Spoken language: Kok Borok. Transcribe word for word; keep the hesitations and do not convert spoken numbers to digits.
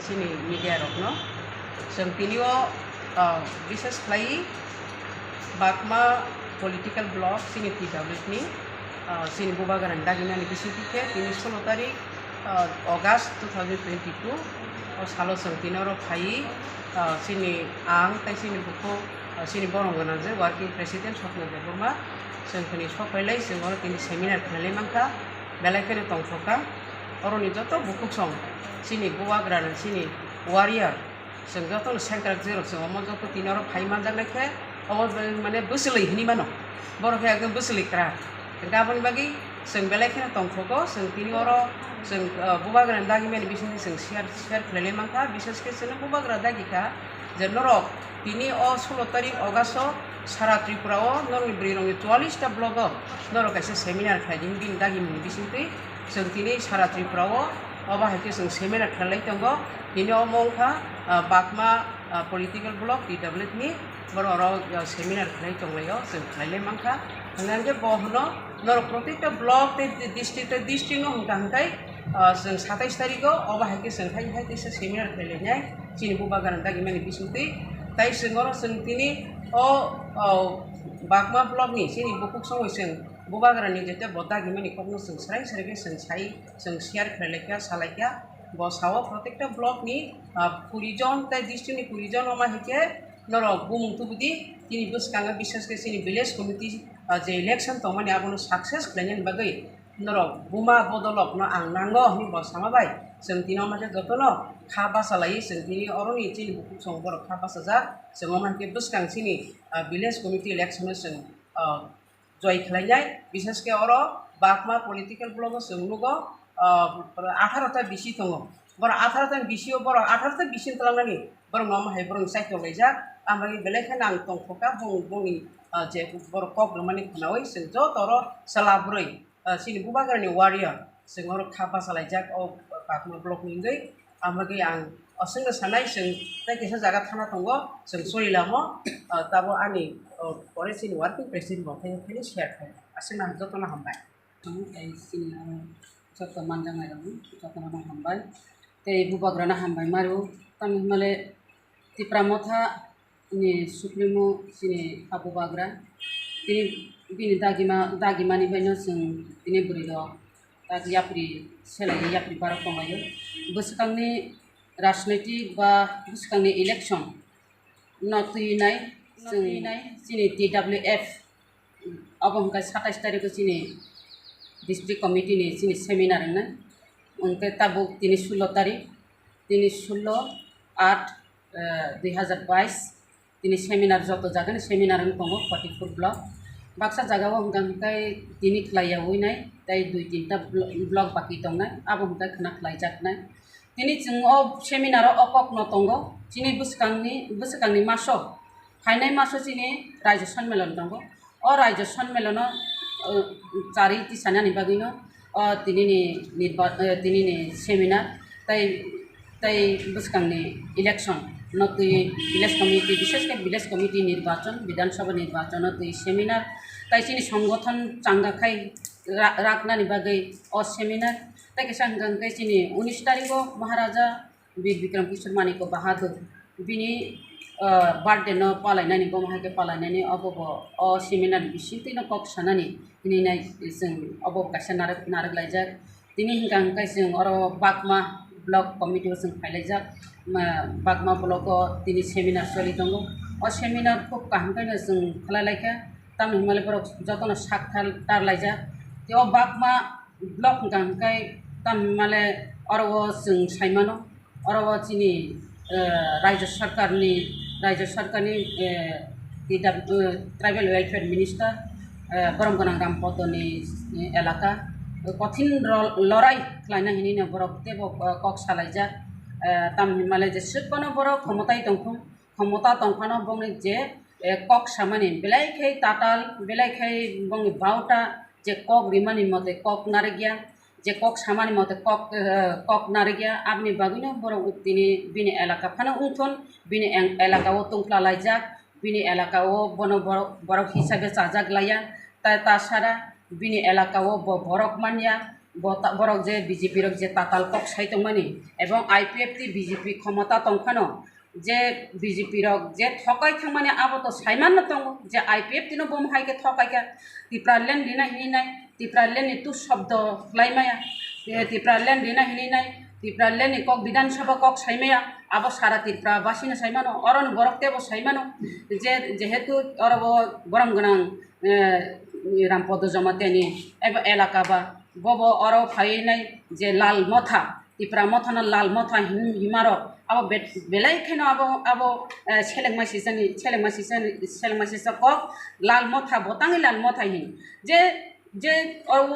Chini media rokno chwng tini o, ah, bises khlai Bakma political bloc chini T W F ni, ah, chini bubagrani dagimani bisingtwi khe tini solo tarik, ah, August two thousand twenty-two o salo chwng tini oro phai, ah, chini ang tei chini bukhuk, ah, chini borong gwnang je working president Swapna Debbarma chwng tini sok phailai chwng oro tini seminar khlailai mankha, belai kheno tongthok kha. Oroni joto bukhuk song chini bubagrani chini warrior chwng jotono sengkrak jerok chwng omo joto tini oro phai manjaknai khe omo mane bwswlwi hinwi mano, borok khe ekdom bwswlwi kwrak. Hwnkhe aboni bagwi chwng belai kheno tongthogo, chwng tini oro chwng, ah, bubagrani dagimani bisingtwi chwng share, share khlailai mankha, bishesh khe chwngno bubagra dagi kha je norok tini o solo tarik August o sara Tripura o norokni bwrwi rokni chwallish ta block o norok kaisa seminar khlai di bini dagimani bisingtwi. Chwng tini sara Tripura o obo hai khe chwng seminar khlai tongo. Tini omo wngkha, ah, Bakma, ah, political bloc T W F ni borok oro, ah, seminar khlai tonglaio, chwng khlailai mankha. Hwnka hwnkhe bo hwno norok protekta bloc tei district tei district no hwnka hwnkhe, ah, chwng satais tarik o obo hai khe chwng hai hai teisa seminar khlailainai chini bubagrani dagimani bisingtwi. Tai chwng oro chwng tini o, o Bakma bloc ni chini bukhuk songwi chwng bubagrani jete bo dagimani kokno chwng srai srai khe chwng sai. Chwng share khlai lai kha, sa lai kha, bo sao protekta block ni, ah, kuri jon tei district ni kuri jon, omo hai khe norok bumung tubu di, chini bwskango, bishesh khe chini village committee, ah, je election tongmani abono success khlainani bagwi norok buma bodolok no ang nango hwnwi bo sama bai. Chwng tini omo khe jotono kha basa laiwi chwng tini oroni chini bukhuk song borok kha bachajak, chwng omo hai khe bwskang chini, ah, village committee election o chwng, ah, joi khlainai, bishesh khe oro Bakma political block o chwng nugo, ah, atharo ta bisi tongo. Borok atharo ta bisi o, borok atharo ta bisi twlangnani borok no omo hai borok ni chaitok laijak. Amoni belai kheno ang tongthok kha, bong-, bongni, ah, je borok kok rwmani khwnaui chwng joto oro chwla bwrwi, ah, chini bubagrani warrior chwng oro kha bachalaijak o Bakma block ni wngwi. Amagwi ang aswkno sanai, chwng tei kaisa jaga thana tongo, chwng sori lamo, ah, tabo ani, oh, pore chini working president bo phai phai share khai. Aswkno ang jotono hambai. Tei chini, ah, joto manjaknai rokno jotono hambai. Tei bubagrano hambai maru, tamni hwnmale Tipra Motha ni supremo chini Abu Bagra, tini bini dagima, dagimani baino chwng tini bwrwi rok tak yapri selai yapri barok tonglaio. Bwskangni rajnaitik ba bwskangni election no twi nai, chwng chini T W F obo hwnkhe satais tarikh o chini district committee ni chini seminar wngnai. Hwnkhe tabuk tini sullo tarikh, tini sullo aat, eh, dui hazar bais, tini seminar joto jagani seminar wng tongo forty four block. Baksa jagao hwnkha hwnkhe tini khlai ya ui nai, tei dui tinta blo-, block baki tongnai, abo hwnkhe khwna khlai jaknai. Tini chwng o seminar o o kok no tongo, chini bwskangni, bwskangni maso, phainai maso chini Rajya Sanmelan tongo. O Rajya Sanmelono, eh, chari tisanani bagwino o tinini nirba-, eh, tinini seminar tei, tei bwskangni election no twi village committee, bishesh khe village committee nirbachon, Bidhan Sabha nirbachon no twi seminar tei chini songgothon changa khai ra-, raknani bagwi o seminar tei kaisa hwnkha hwnkhe chini unis tarikh o Maharaja Bir Bikram Kishore Manikya Bahadur bini, ah, birthday no palainani, bomo hai khe palainani, obo bo o seminar ni bisingtwi no kok sanani hinwi nai chwng obo kaisa narwk, narwk laijak. Tini hwnkha hwnkhe chwng oro Bakma block committee o chwng phailaijak. Ma, Bakma block o tini seminar choli tongo. O seminar khub kaham khe no chwng khlai laikha, tamni hwnmale borok jotono sak thar, tar laijak. Tei o Bakma block hwnkha hwnkhe tamni hwnmale oro o chwng sai mano, oro o chini, eh, Rajya Sarkarni, Rajya Sarkarni, eh, T W, eh, Tribal Welfare Minister, eh, Borom Gwnang Ram Podoni, eh, elaka, eh, kothin ro-, lorai khlaina hinwi no borok teibo, eh, kok salaijak, eh, tamni hwnmale jeswk phano borok khomotai tongthung, khomota tongphano bongni je, eh, kok samani belai khai tatal, belai khai bongni bauta je kok rimani mote kok narikya, je kok samani mote kok, eh, kok narikya, aboni bagwino borok tini bini elaka phano wngthun, bini eng-, elaka o tongkla laijak, bini elaka o bono borok, borok hisabe chajak laiya, ta, ta sara bini elaka o bo borok manya, Bo ta-, borok je B J P rok je tatal kok sai tongmani, ebong I P F T B J P khomota tong phano, je B J P rok je thokai thangmani, abo to saimanno tongo je I P F T no bomo hai khe thokai kha, Tipraland rina hinwi nai, Tipraland ni tu shobdo khlai maya, eh, Tipraland rina hinwi nai, Tipraland ni kok Bidhan Sabha kok sai maya, abo sara Tripura basi no sai mano, oro ni borok tebo sai mano je jehetu oro bo borom gwnang, eh, Rampada Jamatia ni ebo elaka ba, bobo oro phaiwi nai je Lal Motha, Tipra Motha no Lal Motha hin-, himarok, abo be-, belai kheno abo, abo, eh, selengma sisani, selengma sisani, selengma sisa kok Lal Motha, botangwi Lal Motha hin. Je, je oro